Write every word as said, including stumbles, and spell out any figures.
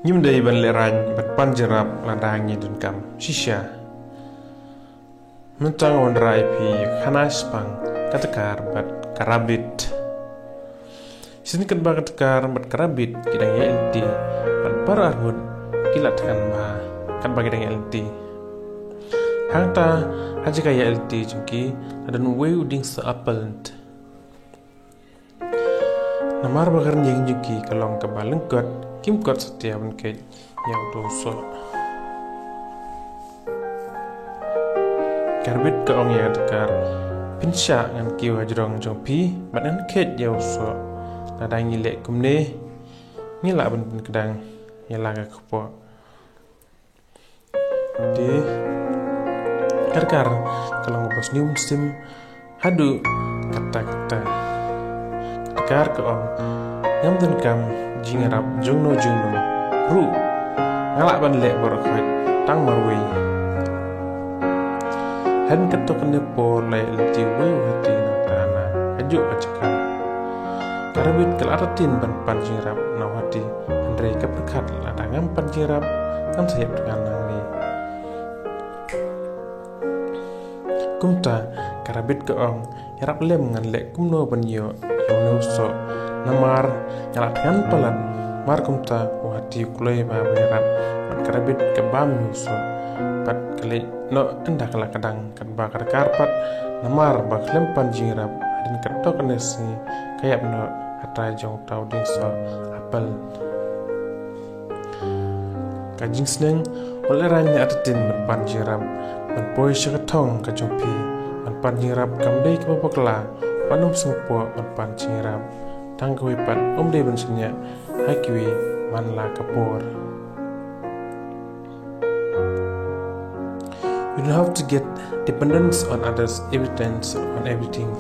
Ngim dei ban lehraiñ bad pan jingïarap lada ngi donkam shisha. Mynta nga wanrah ïa phi ïa ka khana shaphang ka Dakar bad ka Rabbit. Shisien katba ka Dakar bad ka Rabbit ki dang ïaid lynti bad baroh arngut ki la thngan bha katba ki dang ïaid lynti. Hangta ha jaka ïaid lynti jong ki la don uwei u dieng soh apple. Namar ba ka rynïeng jong ki ka long kaba lyngkot, kim kot satia ban kheit ïa uto u soh. Ka Rabbit ka ong ïa ka Dakar, pynshah ngan kiew hajrong jong phi bad ngan kheit ïa u soh. Lada ngi leh kumne, ngi lah ban pynkdang ïa la ka kpoh. Te ka Dakar ka long ba sniew mynsiem haduh katta katta. Ka Dakar ka ong, ngam donkam jingïarap jongno jongno ruh, nga lah ban leh baroh khoit tang marwei. Hadien katto katne por la ïaid lynti uwei u hati nangta na kajuh ka jaka. Ka Rabbit ka la artatien ban pan jingïarap na u hati, hynrei ka pyrkhat lada ngam pan jingïarap ngan sa ïap thngan nangne. Kumta ka Rabbit ka ong, ïarap lem ngan leh kumno ban ïoh ïa une u soh. Namar nga la thngan palat. Mar kumta u hati u kloi bha ban ïarap bad ka Rabbit ka bam ïa u soh bad ka leit noh ynda ka la kdang. Katba ka Dakar pat, namar ba khlem pan jingïarap, hadien katto katne sngi ka ïap noh hatai jong uta u dieng soh apple. Ka jingsneng, u lehraiñ ne artatien ban pan jingïarap, ban poi sha ka thong ka jong phi. Ban pan jingïarap kam dei kaba bakla, wat nym sngewpoh ban pan jingïarap. Tang kawei pat, ym dei ban shaniah ha kiwei man la ka por. You don't have to get dependence on others every time on everything.